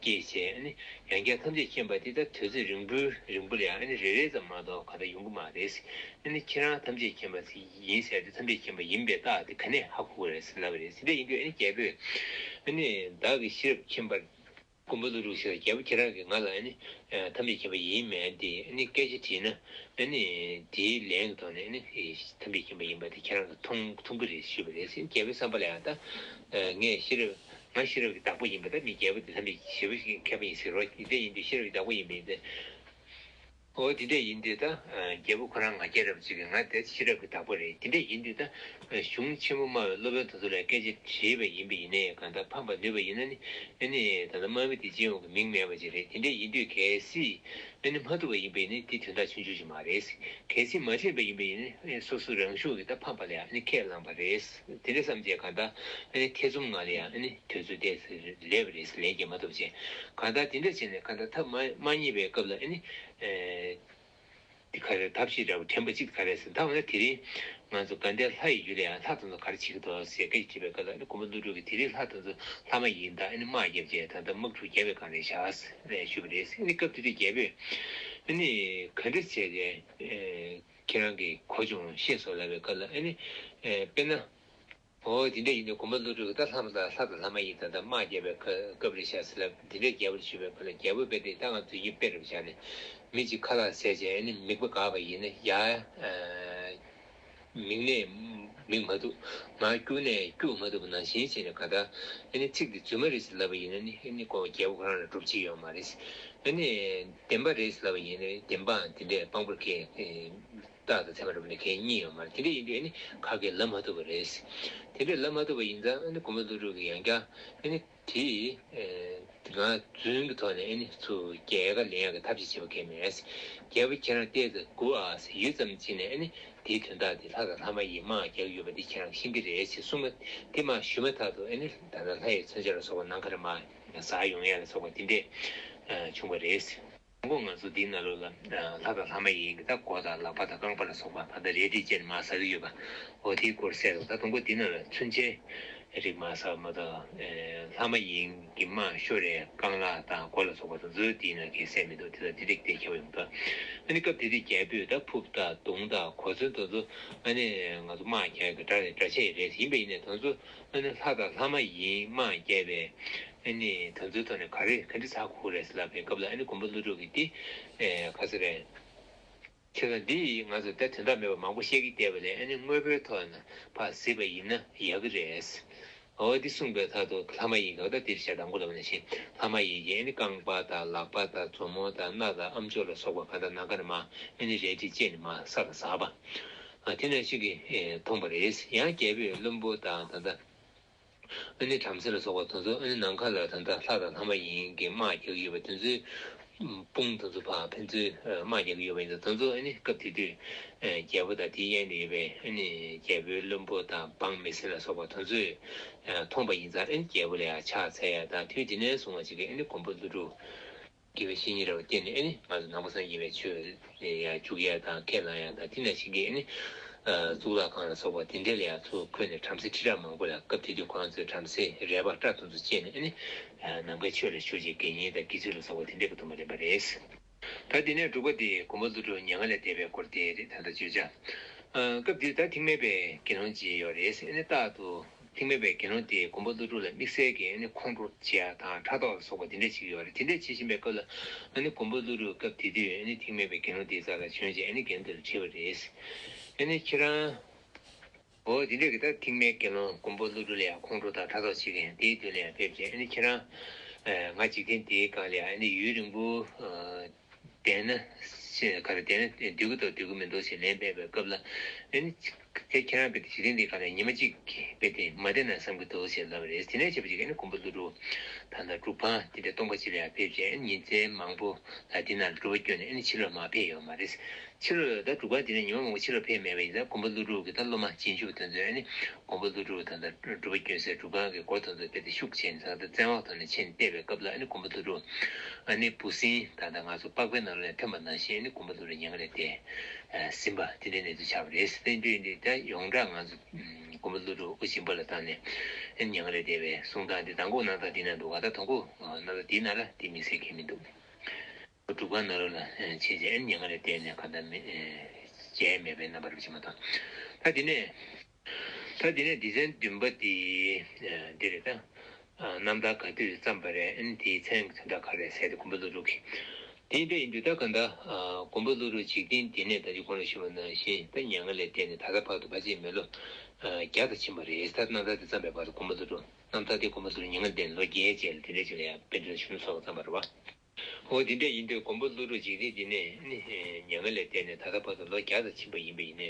སྐྱེས་བྱས། ཨ་ནི་ཡང་བསྐྱར་ཐམས་ཅད་མཁྱེན་པ་དེ་ད་དུས་ཚོད་རིང་པོའི་རིང་པོ་ལ་ཡང་ཨ་ནི་རེ་རེ་ཙམ་མ་གཏོགས་ག་ད་ཡོང་གི་མ་རེད། ཨ་ནི་ཁྱེད་རང་ཐམས་ཅད་མཁྱེན་པ་ཡིན་ཟེར་དུས། ཐམས་ཅད་མཁྱེན་པ་ཡིན་པའི་རྟགས་དེ་ག་ནས་ཧ་གོ་དགོས་རེད་ཟེར་ལབ་པ་རེད། དེ་འདྲ་ཡིན་དུས་ཨ་ནི་རྒྱལ་པོས་ཨ་ནི་བདག་གིས་ཤེས་རབ་མཁྱེན་པར། མགོན་པོ་ཀླུ་སྒྲུབ་ཞེས་པ། རྒྱལ་པོ་ཁྱེད་རང་གིས་ང་ལ་ཨ་ནི་ཐམས་ཅད་མཁྱེན་པ་ཡིན་མིན་དེ་ཨ་ནི་སྐད་ཆ་དྲིས་ན། ཨ་ནི་དེའི་ལན་གྱི་ཐོག་ནས་ཨ་ནི་ཐམས་ཅད་མཁྱེན་པ་ཡིན་པ་དེ་ཁྱེད་རང་གིས་མཐོང་མཐོང་གི་རེད་ཞུས་པ་རེད། རྒྱལ་པོའི་བསམ་པ་ལ་ཡང་ད་ངས་ཤེས་རབ། ང་ཤེས་རབ་ཀྱི་བདག་པོ་ཡིན་པ། ད་མི་རྒྱལ་པོ་དེ་ཐམས་ཅད་ཞེ་པོ་ཞིག་མཁས་པ་ཡིན་ཟེར་རོ། དེ་འདྲ་ཡིན་དུས་ཤེས་རབ་ཀྱི་བདག་པོ་ཡིན་པ་ཡིན་ཏེ། འོ་དེ་འདྲ་ཡིན་དུས་ད་རྒྱལ་པོ་ཁོ་རང་ང་རྒྱལ་རབ་ཅིག་གིས་ང་དེ་ཤེས་རབ་ཀྱི་བདག་པོ་རེད། དེ་འདྲ་ཡིན་དུས་ད་གཞུང་ཆེན་པོ་སྨྲ་བའི་སློབ་དཔོན་དེ་ཚོ་ལ་སྐད་ཆ་དྲིས་པ་ཡིན་པ་ཡིན་ནའི། གང་ལྟར་ཕམ་པར་ནུས་པ་ཡིན་ན་ནི། ཨ་ནི་ད་ལྟ་དམག་མི་དེ་སྤྱི་ཡོངས་ཀྱི་མིང་མེད་པ་ཅིག་རེད། དེ་འདྲ་ཡིན་དུས་གལ་སྲིད་ཨ་ནི་མ་ཐུབ་པ་ཡིན་པ་ཡིན་ན་དེ་དོན་དག་ཆུང་ཆུང་ཞིག་མ་རེད། གལ་སྲིད་མ་དྲིས་པ་ཡིན་པ་ཡིན་ན་སོ་སོ་རང་ཤུགས་ཀྱིས་ད་ཕམ་པ་ལ་ཡང་ཨ་ནི་ཁས་བླངས་པ་རེད། དེ་འདྲ་བསམ་བྱས་གང་ལྟར་ཨ་ནི་ཐེ་ཚོམ་ངང་ལ་ཡང་ཨ་ནི་དུས་ཚོད་ཏོག་ཙམ་ལས་པ་རེད། ལན་རྒྱག་མ་ཐུབ་བྱས། གང་ལྟར་དེ་འདྲ་བྱས་ནས་གང་ལྟར་ཐབས་མ་མ་རྙེད་པའི་སྐབས་ལ། ཨ་ནི་ཨེ། འདི་ག་རེ་ཐབས་ཤེས་འདྲ་བོ་དྲན་པ་གཅིག་ག་རེ་ཟེར། ད་འོ་ན་དེ་རིང་ང་ཚོ་དགའ་ལྡན་ལྷ་ཡི་ཡུལ་ལ་ཡང་ལྷ་དེ་ཚོ་ག་རེ་བྱེད་ཀྱི་འདུག་ཟེར་སྐད་ཆ་དྲིས་པའི་སྐབས་ལ། ཨ་ནི་མགོན་པོ་ཀླུ་སྒྲུབ་ཀྱིས་དེ་རིང་ལྷ་དེ་ཚོ་ལྷ་མ་ཡིན་དང་། ཨ་ནི་དམག་རྒྱབ་བྱས་ད་ལྟ་དམག་འཁྲུག་བརྒྱབ་པའི་སྒང་ལ་བཞག་ཟེར་ཞུས་པ་རེད། ཨ་ནི་སྐབས་དེ་དུས་རྒྱལ་པོས་ཨ་ནི་ག་འདྲ་བྱས་ཏེ། ཨེ། ཁྱེད་རང་གིས་གོ་བྱུང་ཤེས་སོང་ལབ་པའི་སྐབས་ལ། ཨ་ནི་ཨེ། དཔེར་ན། འོ་དེ་འདྲ་ཡིན་དུས་མགོན་པོ་ཀླུ་སྒྲུབ་ཀྱིས་ད་ལྷ་མ་དང་ལྷ་དང་ལྷ་མ་ཡིན་ད་ལྟ་དམག་རྒྱབ་པའི་སྐབས་རེད་ཤག་ཟེར་ལབ། དེ་འདྲའི་རྒྱལ་པོར་ཞུས་པའི་སྐབས་ལ། རྒྱལ་པོས་དཔེ་དེ་ད་ང་དུས་རྒྱུན་དཔེ་རེད་བཞག་ནས། མི་གཅིག་ཁ་ལག་བཟས་བྱས་ཨ་ནི་མིད་པ་འགགས་པ་ཡིན་ན། ཡར་མིད་ནས་མིད་མ་ཐུབ། མར་སྐྱུག་ནས་སྐྱུག་མ་ཐུབ་པ་ནང་བཞིན་བྱས་ནས། གང་ལྟར་ཨ་ནི་ཚིག་དེ་རྫུན་མ་རེད་ཟེར་ལབ་པ་ཡིན་ན་ནི། ཨ་ནི་ཁོ་རྒྱལ་པོ་ཁོ་རང་ལ་སྒྲུབ་བྱེད་ཡོད་མ་རེད། ཨ་ནི་བདེན་པ་རེད་ཟེར་ལབ་པ་ཡིན་ན་བདེན་པའང་དེ་འདྲའི་དཔང་པོར་གས་རྟགས་དང་མཚན་མ་རེད་པ་ནི་གས་རྙེད་ཡོད་མ་རེད། དེ་འདྲ་ཡིན་དུས་ཨ་ནི་ཁ་སྐད་ལབ་མ་ཐུབ་པ་རེད། དེ་འདྲ་ལབ་མ་ཐུབ་པ་ཡིན་ཙང་། ཨ་ནི་མགོན་པོ་ཀླུ་སྒྲུབ་ཀྱིས་ཡང་བསྐྱར་ཨ་ནི་དེ་ཨེ་ང་རྫུན་གྱི་ཐོག་ནས་ཨ་ནི་ཚུར་རྒྱལ་ཁ་ལེན་ཡག་གི་ཐབས་ཤེས་བྱེད་པ་གས་མེད། རྒྱལ་པོ་ཁྱེད་རང་ལྟས་ཙམ་སྒུག་ཨ་ཟེར་ཡུད་ཙམ་ཅིག་ནས། ཨ་ནི་དེའི་དོན་དག་དེ་ལྷ་དང་ལྷ་མ་ཡིན་དམག་རྒྱག་གི་ཡོད་པ་དེ་ཁྱེད་རང་ཤེས་ཀྱི་རེད་ཅེས་གསུངས་པ་དེ་མར་ཞུས་མ་ཐག་ཏུ། ཨ་ནི་ད་ལྟ་ལྷ་ཡི་མཚོན་ཆ་ལ་སོགས་པ་ནམ་མཁའ་ནས་མར་ཟག་ཡོང་ཡ་ལ་སོགས་པ་དེ་འདྲས་བྱུང་བ་རེད། དང་པོ་ང་ཚོ་འདིའི་ནང་ལོགས་ལ་ལྷ་དང་ལྷ་མ་ཡིན་གྱི་ད་མགོ་དང་ལག་པ་དང་རྐང་པ་ལ་སོགས་པ་ད་ལྟ་རལ་གྲི་བཅས་ནས་མར་ཟག་གི་ཡོད་པ། འོ་དེའི་སྐོར་གསལ་འདུག། ད་དང་པོ་འདི་ནང་ལ་མཚོན་ཆའི་རིགས་མར་ཟག་མ་གཏོགས། ལྷ་མ་ཡིན་གྱི་དམག་ཤོར་རེད། རྐང་ལག་དང་མགོ་ལ་སོགས་པ་དེ་ཚོ་འདིའི་ནང་གི་གསལ་མི་འདུག། དེ་དང་དེ་རིགས་དེ་ཁྱབ་ཡོང་ད། ཨ་ནི་སྐབས་དེ་དུས་རྒྱལ་པོས་ད་ཕུབ་དང་མདུང་དང་གོ་མཚོན་དེ་ཚོ་ཨ་ནི་ང་ཚོ་དམག་རྒྱག་གི་དགྲ་རེད། དགྲ་ཆས་རེད། ཡིན་པ་ཡིན་ནའི་དེ་ཚོ་ཨ་ནི་ལྷ་དང་ལྷ་མ་ཡིན་དམག་རྒྱབ་པའི་ཨ་ནི་དེ་ཚོའི་ཐོག་ནས་ག་རེ་ག་འདྲ་ཚ་གུ་རེད་ཟེར་ལབ་པའི་སྐབས་ལ། ཨ་ནི་མགོན་པོ་ཀླུ་སྒྲུབ་ཀྱིས་འདི་ཨེ་ག་ཟེར་རེད། ཁྱེད་ཚོ་འདི་ང་ཚོ་ད་དོན་དག་མེད་པ་མང་པོ་བཤད་ཀྱི་བསྡད་པ་ལས། ཨ་ནི་དངོས་པོའི་ཐོག་ནས་ཕར་གཟིགས་པ་ཡིན་ན་ཡག་གི་རེད། འོ་འདི་གསུངས་པའི་མཐར་ཐུག་ལྷ་མ་ཡིན་གྱི། ད་འདིར་ཞལ་དང་པོ་ལབ་ནས་ཤེས། ལྷ་མ་ཡིན་གྱི་ཨ་ནི་རྐང་པ་དང་ལག་པ་དང་མཛུབ་མོ་དང་སྣ་དང་ཨམ་ཅོག་ལ་སོགས་པ་གང་དང་ནམ་མཁའ་ནས་མར་ཨ་ནི་རལ་གྲི་བཅས་ནས་མར་ས་ལ་ཟགས་པ། ཨ་དེ་ནང་བཞིན་གྱི་ཨེ་མཐོང་བ་རེད། ཡང་རྒྱལ་པོས་བློན་པོ་དང་ད་ལྟ་ཨ་ནི་བྲམ་ཟེ་ལ་སོགས་པ་དེ་ཚོ་ཨ་ནི་ནམ་མཁའ་ལ་ད་ལྟ་ལྷ་དང་ལྷ་མ་ཡིན་གྱི་དམག་རྒྱག་གི་ཡོད་པ་དེ་ཚོའི་དཔུང་དེ་ཚོ་ཕར་ཕན་ཚུན་དམག་རྒྱག་གི་ཡོད་པ་ཡིན་ཙང་། དེ་ཚོ་ཨ་ནི་སྐབས་དེ་དུས་རྒྱལ་པོ་དང་དེའི་གཡས་ནས་ཡོད་པའི་ཨ་ནི་རྒྱལ་པོའི་བློན་པོ་དང་འབངས་མི་སེར་ལ་སོགས་པ་དེ་ཚོས་མཐོང་བ་ཡིན་ཙང་། ཨ་ནི་རྒྱལ་པོ་ལ་ཡང་ཕྱག་འཚལ་ཡ་དང་། དུས་དེ་ནས་བཟུང་བ་ཅིག་གིས་ཨ་ནི་མགོན་པོ་ཀླུ་སྒྲུབ་དགེ་བའི་བཤེས་གཉེན་རེད་པ། དེ་ནས་ཨ་ནི་ང་ཚོ་ནང་པ་སངས་རྒྱས་པའི་ཆོས་ལ་ཡང་འཇུག་ཡ་དང་ཁས་བླངས་ཡ་དང་། དེ་ནང་བཞིན་གྱི་ཨ་ནི་གཙུག་ལག་ཁང་ལ་སོགས་པ་དེ་འདྲ་ལ་ཡང་ཚུར་འཁོད་ནས་བྲམ་ཟེ་ཁྲི་ཕྲག་མང་པོ་ལ། སྐབས་དེ་དུས་ཁོ་རང་ཚོའི་བྲམ་ཟེ་རལ་པ་སྐྲ་དེ་ཚོ་བཅད་ནས་ཨ་ནི་ནམ་མཁའི་ཆོས་ལ་ཞུགས་བྱས་དགེ་བསྙེན་དང་དགེ་ཚུལ་ལ་སོགས་པ་དེ་འདྲ་གི་དུ་མ་ལེན་པ་རེད། ད་དེ་ནས་དྲུག་པ་དེ་མགོན་པོ་ཀླུ་སྒྲུབ་མྱ་ངན་ལས་འདས་པའི་སྐོར་དེ་རེད། ད་ལྟ་བརྗོད་བྱ། ཨ་སྐབས་དེར་ད་ཐེག་དམན་པའི་དགེ་སློང་ཅིག་ཡོད་རེད། ཨ་ནི་རྟག་ཏུ་ ཐེག་དམན་པའི་དགེ་སློང་དེས་མགོན་པོ་ཀླུ་སྒྲུབ་ལ་དམིགས་བསལ་གྱི་ཨ་ནི་ཁོང་ཁྲོ་བྱེད་ཡ་དང་ཕྲག་དོག་ལ་སོགས་པ་དེ་འདྲ་བྱེད་ཀྱི་ཡོད་རེད། དེ་འདྲ་བྱེད་བཞིན་པའི་སྐབས་ལ་ཨ་ནི་མགོན་པོ་ཀླུ་སྒྲུབ་སྐབས་དེ་དུས་ཨ་ནི་ཐེག་དམན་པའི་དགེ་སློང་དེའི་རྩ་ལ་བྱོན་བྱས་ཨ་ནི་རྒན་དེ་ལ་དྲིས་པ་རེད། ཨ་ནི་ཁྱེད་རང་། འོ་དེ་འདྲ་གི་ད་ཐེག་དམན་དགེ་སློང་མགོན་པོ་ཀླུ་སྒྲུབ་ལ་ཡང་ཁོང་ཁྲོ་དང་ཕྲག་དོག་བྱེད་མཁན་དེའི་མདུན་ལ་ཡང་ཕེབས་བྱས་ཨ་ནི་ཁྱེད་རང་། ང་འཇིག་རྟེན་འདིའི་སྒང་ལ་ཡང་ཨ་ནི་ཡུན་རིང་པོ། བསྡད་ན། ཞེས་ག་རེ་བསྡད་ན་སྡོད་ཀྱི་འདུག་སྡོད་ཀྱི་མི་འདུག་ཞེས་ལན་སྤེལ་བའི་སྐབས་ལ། ཨ་ནི། དེ་ཁྱེད་རང་དཔེ་དེ་འཇིག་རྟེན་འདིའི་སྒང་ལ་ཉི་མ་གཅིག་དཔེ་དེ་མ་བསྡད་ན་བསམ་གྱི་འདུག་ཞེས་ལབ་པ་རེད། དེ་ནས་བྱས་པ་ཅིག་ཨ་ནི་མགོན་པོ་ཀླུ་སྒྲུབ་ད་ལྟ་སྒྲུབ་ཁང་དེ་འདྲ་སྟོང་པ་ཅིག་ལ་ཡང་ཕེབས་བྱས་ཨ་ནི་ཉིན་མཚན་མང་པོ་ལ་དེ་ནང་ལ་སྒྲུབ་པ་བསྐྱོན་ནས་ཨ་ནི་ཕྱི་ལོགས་མར་ཕེབས་ཡོད་མ་རེད། ཕྱི་ལོགས་ལ་ད་སྒྲུབ་ཁང་དེ་ནས་ཉི་མ་མང་པོ་ཕྱི་ལོགས་ཕེབས་མེད་པ་ཡིན་ཙང་མགོན་པོ་ཀླུ་སྒྲུབ་ཀྱི་ད་སློབ་མ་རྗེས་འཇུག་དེ་ཚོས་ཨ་ནི་མགོན་པོ་ཀླུ་སྒྲུབ་ད་ལྟ་སྒྲུབ་པ་བསྐྱོན་སའི་སྒྲུབ་ཁང་གི་སྒོ་དེ་ཚོ་དཔེ་དེ་ཤུགས་ཆེ་ནས་ད་ལྟ་བཙན་དབང་ཐོག་ནས་ཕྱིན་བལྟས་པའི་སྐབས་ལ་ཨ་ནི་མགོན་པོ་ཀླུ་སྒྲུབ་ཨ་ནི་འབུ་སྲིན་ད་ལྟ་ང་ཚོ་པགས་པའི་ནང་ལ་ཐོན་པ་ནང་བཞིན་ཨ་ནི་མགོན་པོ་ཀླུ་སྒྲུབ་མྱ་ངན་ལས་འདས་ཟིན་པ་དེ་འདྲའི་གནས་ཚུལ་ཆགས་པ་རེད། དེ་འདྲ་ཡིན་དུས་ད་ཡོངས་གྲགས་ང་ཚོ་མགོན་པོ་ཀླུ་སྒྲུབ་དབུ་སྦྱིན་པ་ལ་བཏང་ནས་ཨ་ནི་མྱ་ངན་ལས་འདས་པའི་གསུང་སྟངས་དེ་མདང་དགོང་གནང་སྟངས་དེ་ན་འདུག་ག་ད་དང་པོ་གནང་སྟངས་དེ་ན་ལ་དེ་དམིགས་བསལ་གང་ཡང་མི་འདུག་སྒྲུབ་ཁང་ནང་ལོགས་ལ་ཕྱིན་བྱས་ཨ་ནི་མྱ་ངན་ལས་འདས་ནས་གང་ལྟར་མི་མཇལ་མེད་པའི་རྣམ་པ་རེད་ཅེས་མ་གཏོགས། ད་དེ་ནས་ད་དེ་ནས་སྡེ་ཚན་བདུན་པ་དེ་འདི་རེད་ད། རྣམ་ཐར་ག་དུས་བརྩམས་པ་རེད། ཨ་ནི་དེའི་མཚན་གྱི་དོན་དག་ག་རེ་ཟེར་ཏེ་མགོན་པོ་ཀླུ་སྒྲུབ་ཀྱི། དེ་འདྲ་ཡིན་དུས་ད་གང་ལྟར་མགོན་པོ་ཀླུ་སྒྲུབ་འཇིག་རྟེན་འདི་ནས་ད་ཅི་གོང་ལ་ཞུས་པ་ནང་བཞིན་ད་མྱ་ངན་ལས་འདས་ནས་ད་ལྟ་བར་དུ་ཕལ་ཆེར་མི་ལོ་བརྒྱ་དང་ཕྱིན་པ་རེད། ད་རྣམ་ཐར་དེ་བརྩམས་པའི་བར་དུ་མགོན་པོ་ཀླུ་སྒྲུབ་རྣམ་ཐར་དེ་མགོན་པོ་ཀླུ་སྒྲུབ་མྱ་ངན་འདས་ནས་ལོ་བརྒྱད་རྗེས་ལ་དེ་འདྲ་ཅིག་ལ་ཡང་དཔལ་ལྡན་གཞོན་ནུ་སོགས་ལ་བརྩམས་པ་རེད་བ། འོ་དེ་འདྲ་ཡིན་དུས་མགོན་པོ་ཀླུ་སྒྲུབ་འཇིག་རྟེན་འདི་ནས་ནི་མྱ་ངན་ལས་འདས་ནས་ད་ལྟ་བར་དུ་ལོ་བརྒྱ་དང་ཕྱིན་པ་ཡིན་པ་ཡིན་ནའི་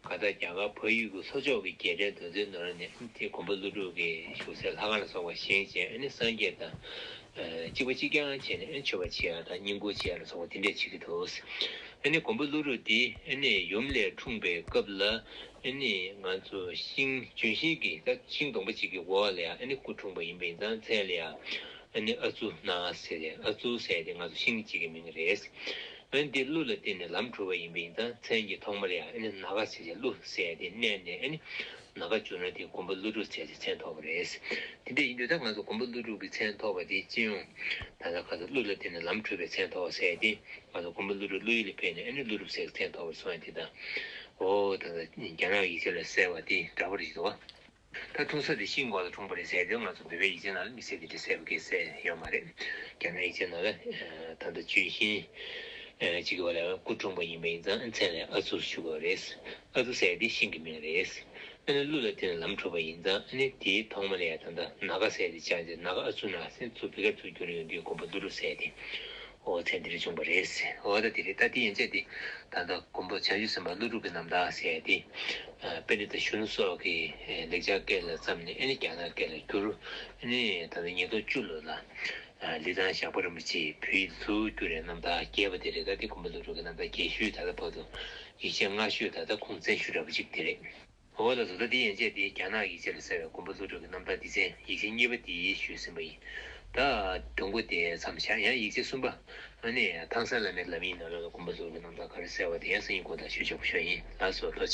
གང་ལྟར་རྒྱ་གར་བལ་ཡུལ་གྱི་ལྷོ་ཕྱོགས་ཀྱི་རྒྱལ་སྲས་དེ་ཚོའི་ནང་ནས་དེ་མགོན་པོ་ཀླུ་སྒྲུབ་ཀྱི་བཞུགས་སའི་ལྷ་ཁང་ལ་སོགས་པ་བཞེངས་བྱས་ཨ་ནི་སངས་རྒྱས་དང་གཅིག་པ་གཅིག་རྐྱང་བྱས་ནས་ཨ་ནི་མཆོད་པ་བྱེད་ཡ་དང་བསྙེན་བཀུར་བྱེད་ཡ་ལ་སོགས་པ་དེ་འདྲས་བྱེད་ཀྱི་འདུག་ཨ་ནི་མགོན་པོ་ཀླུ་སྒྲུབ་དེ་ཨ་ནི་ཡུམ་ལས་འཁྲུངས་པའི་སྐབས་ལ་ཨ་ནི་ང་ཚོ་ཤིང་ལྗོན་ཤིང་གི་ད་ཤིང་སྡོང་པོ་གཅིག་གི་འོག་ལ་ཡང་ཨ་ནི་སྐུ་འཁྲུངས་པ་ཡིན་པ་ཡིན་ཙང་མཚན་ལ་ཡང་། ཨ་ནི་ཨ་ཙུ་ན་ཟེར་ཏེ་ཨ་ཙུ་ཟེར་ཏེ་ང་ཚོ་ཤིང་གཅིག་གི་མིང་རེད། ཨ་ནི་འདི་ཀླུ་ལ་བརྟེན་ནས་ལམ་གྲུབ་པ་ཡིན་པ་ཡིན་ཙང་མཚན་གྱི་ཐོག་མ་ལ་ཡང་ཨ་ནི་ན་ག་ཟེར་ཏེ་ཀླུ་ཟེར་ཏེ་གནས་ནས་ཨ་ནི་ན་ག་བྱུང་ན་དེ་མགོན་པོ་ཀླུ་སྒྲུབ་ཟེར་ཏེ་མཚན་ཐོགས་པ་རེད། དེ་འདྲ་ཡིན་དུས་ད་ང་ཚོ་མགོན་པོ་ཀླུ་སྒྲུབ་ཀྱི་མཚན་ཐོགས་པ་དེ་སྤྱི་ཡོངས་ད་ལྟ་ཁ་སང་ཀླུ་ལ་བརྟེན་ནས་ལམ་གྲུབ་པའི་མཚན་ཐོགས་ཟེར་ཏེ་ང་ཚོ་མགོན་པོ་ཀླུ་སྒྲུབ་ཀླུ་ཡུལ་ལ་ཕེབས་ནས་ཨ་ནི་ཀླུ་སྒྲུབ་ཟེར་མཚན་ཐོགས་པར་སོང་ཡ་དེ་དང་། འོ་ད་ལྟ་རྒྱ་ནག་ཡིག་ཆ་ལ་གསལ་བ་དེ་འདྲ་པོ་རེད་འདུག་བ། ད་འཁྲུངས་ས་དེ་ཤིང་འོག་ལ་འཁྲུངས་པ་རེད་ཟེར་དུས་ང་ཚོ་བོད་པའི་ཡིག་ཆ་ནང་ལ་དམིགས་བསལ་དེ་འདྲ་གསལ་པོ་གང་གསལ་ཡོད་མ་རེད། རྒྱ་ནག་ཡིག་ཆ་ནང་ལ་ད་ལྟ་ལྗོན་ཤིང་གཅིག་གི་བར་ལ་སྐུ་འཁྲུངས་པ་ཡིན་པ་ཡིན་ཙང་མཚན་ལ་ཨ་ཙུ་ཞུ་དགོས་རེད། ཨ་ཙུ་ཟེར་དེ་ཤིང་གི་མིང་རེད། ཨ་ནི་ཀླུ་ལ་བརྟེན་ནས་ལམ་གྲུབ་པ་ཡིན་ཙང་ཨ་ནི་དེའི་ཐོག་མ་ལ་ཡང་ད་ལྟ་ན་ག་ཟེར་དེ་ཆགས་ཏེ་ན་ག་ཨ་ཙུ་ན་ཟེར་ཚུར་བི་གར་ཚུར་བསྒྱུར་ཡོང་དུས་མགོན་པོ་ཀླུ་སྒྲུབ་ཟེར་དེ། འོ་མཚན་འདི་རེ་བྱུང་བ་རེད། འོ་ད་འདི་རེད། ད་འདི་ཡན་ཆད་འདི་ད་ལྟ་མགོན་པོ་བྱང་ཆུབ་སེམས་དཔའ་ཀླུ་སྒྲུབ་ཀྱི་རྣམ་ཐར་ཟེར་ཏེ། དཔེ་འདི་ད་གཞོན་ནུ་སོགས་ཀྱི་ལེགས་སྦྱར་སྐད་ལ་བརྩམས་ནས་ཨ་ནི་རྒྱ་ནག་སྐད་ལ་བསྒྱུར། ཨ་ནི་ད་ལྟ་ཉིས་སྟོང་བཅུ་ལོ་ལ་ལི་ཐང་ཞགས་པ་རིན་པོ་ཆེས་བོད་ཡིག་ཏུ་བསྒྱུར་བའི་རྣམ་ཐར་རྒྱས་པ་དེ་རེད། ད་འདི་མགོན་པོ་ཀླུ་སྒྲུབ་ཀྱི་རྣམ་ཐར་རྒྱས་ཤོས་ད་ལྟ་བར་དུ་ཡིག་ཆ་སྔ་ཤོས་ད་ལྟ་ཁུངས་བཙན་ཤོས་འདྲ་པོ་ཅིག་དེ་རེད། འོ་ལགས་སོ། ད་འདི་ཡན་ཆད་དེ་རྒྱ་ནག་ཡིག་ཆ་ལ་གསལ་བའི་མགོན་པོ་ཀླུ་སྒྲུབ་ཀྱི་རྣམ་ཐར་སྡེ་ཚན་ཡིག་ཆ་གཉིས་པ་དེ་ཞུས་ཟིན་པ་ཡིན། ད་དོན་གོ་དེ་མཚམས་བཞག་ཡང་ཡིག་ཆ་གསུམ་པ་ཨ་ནི་ཐང་སན་བླ་མའི་ལམ་ཡིག་ནང་ལོགས་ལ་མགོན་པོ་ཀླུ་སྒྲུབ་ཀྱི་རྣམ་ཐར་ག་རེ་གསལ་བ་དེ་ཡང་སང་ཉིན་དགོང་དག་ཞུ་ཆོག་པ་ཞུ་ཡིན། ལགས་སོ། ཐུགས་རྗེ་ཆེ།